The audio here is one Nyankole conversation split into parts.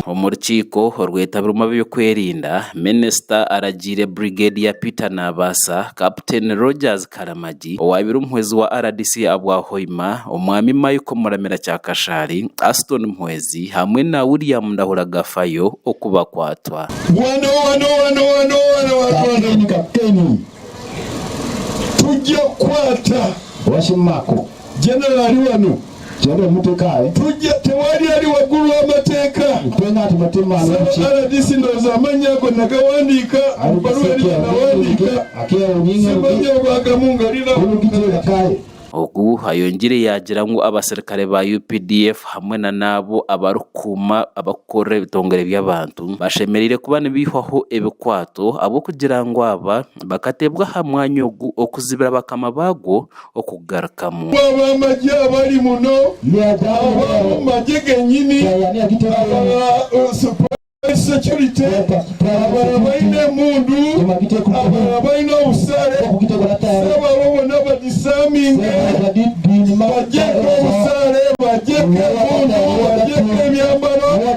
Omu rukiiko orwetabirwemu ab'ebyokwerinda, minisita aragiire Brigadier Peter Nabaasa, Captain Rogers Karamagi, owaabaire omuhwezi wa rdc ahabwa Hoima, Omwami Michael Muramira Kyakashaari, Aston Muhwezi hamwe na William Ndahura Gafayo okubakwatwa. Wano wano wano wano wano wano Kapteni kapteni. Tujja kukwata. Washimako. General ali wano. General mutekaye. Tujja tewali ali waggulu w'amateeka. Ssebo rdc ndowooza amannya ago nagawandiika mu bbaluwa eri gye nawandiika. Simanyi oba agamu ngalina. Ogu ayongiire yaagira ngu abaserukare ba updf hamwe na n'abo abarikukuuma abarikukorera ebitongore by'abantu bashemereire kuba nibaihwaho ebikwato ahabw'okugira ngu aba bakateebwa aha mwanya ogu okuzibira bakama baagwo okugarukamu. Ab'amagye abari muno, ab'omu magye genyini, aba security, abaraba baine emundu, abaraba baine obusaare, sebo abo bona badisaminge, bagyeko obusaare, bagyeko emundu, bagyeko ebyambaro, bona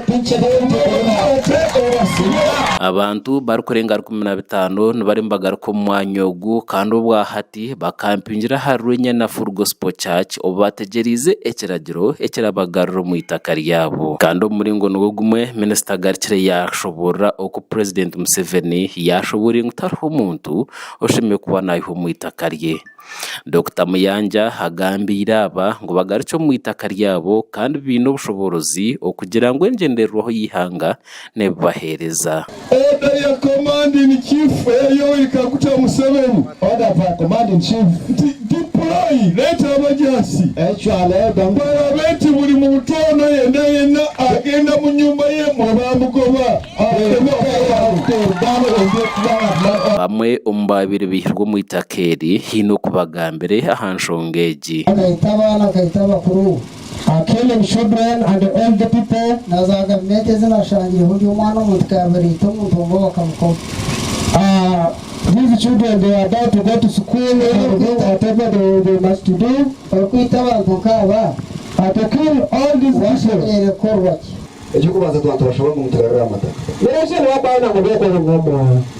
obakwate obasibe. Abantu barikurenga 15 nibarimu nibagaruka omu mwanya ogu kandi obwahati bakampingira ahari Rwenyana Full Gospel Church obu bategyereize ekiragiro ekirabagarura omu itaka ryabo. Kandi omu muringo nigwo gumwe, minisita agarukire yaashoboorora oku Purezidenti Museveni yaashobooroire ngu tihariho muntu oshemereire kuba naihwa omu itaka rye. Dokita Muyanja agambiire aba ngu bagarukye omu itaka ryabo kandi baine obushoboorozi okugira ngu engyendererwaho y'eihanga n'ebibaheereza. Order ya Command in Chief eya Yoweri Kaguta Museveni. Order by Command in Chief. Nti deploy, leeta abajaasi. Barabe nti buri muntu ono yenna yenna agenda mu nyumba ye mwe bamugoba. Bamwe omu baabaire baihirwe omu itaka eri haine oku bagambire aha nshonga egi. Akaita abaana, akaita abakuru. Killing children and old people. Na za gavumenti ezi nashangireho ndi omwana omuntu ku yaabaire aita omuntu omwe bakamukoba. These children they are about to go to school and do whatever they must do. Orikwita abantu nk'aba. To kill all these people. Washemereire kukorwa ki? Eky'okubanza twaba nitubashaba ngu mutugarurire amataka.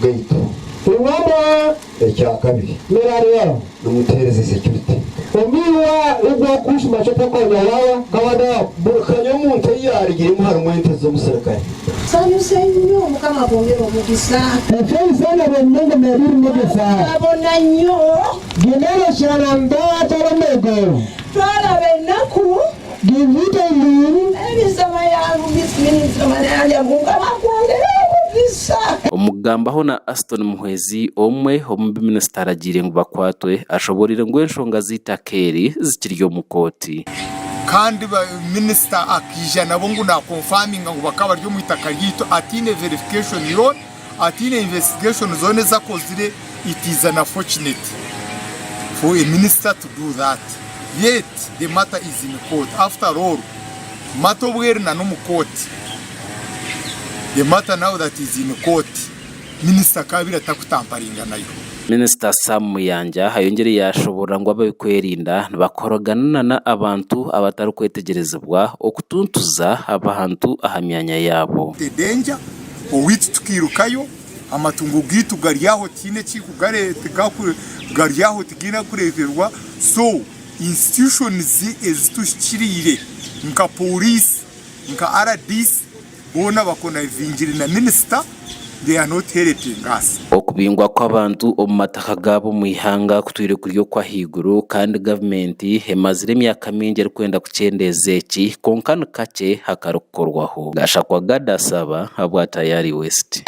Gaitu. Ekyakabiri, nimutuheereze security. Buri kanya omuntu ei yaarugiremu harimu ente z'omusirikare. Nsanyuse nnyo Mukama akwongere omukisa. Twabonabona nnyo. Twalaba ennaku. Omu kugambaho na Aston Muhwezi, omwe omu bi minisita aragiire ngu bakwatwe, ashoboreire ngu enshonga z'eitaka eri zikiri omu kooti. Kandi minisita akaija nabo ngu na confirminga ngu bakaba bari omu itaka ryaitu ataine verification yoona, ataine investigation zoona ezi akozire, it is unfortunate for a minister to do that. Yet the matter is in court after all matter obu eri na n'omu court the matter now that is in court minister akaba abaire atakutamparinga nayo. Minisita Sam Muyanja ayongyire yaashoboorora ngu ab'ebyokwerinda nibakoragana na abantu abatarikwetegyerezibwa okutuntuza abantu aha myanya yaabo. The danger owaitu tukairukayo amatungo gaitu gari aho tihaine ekirikugareeteka gari aho tigaine kureeterwa so institutions ezituhikiriire nka police nka rdc boona bakonivingire na minisita they are not helping us. Okubingwa kw'abantu omu mataka gaabo omu ihanga kutwire kuri okw'ahaiguru kandi gavumenti emazire emyaka mingi erikwenda kukyendeeza eki kwonka ni kakye akarikukorwaho. Gashakwa Gad Asaba ahabwa Tayari West.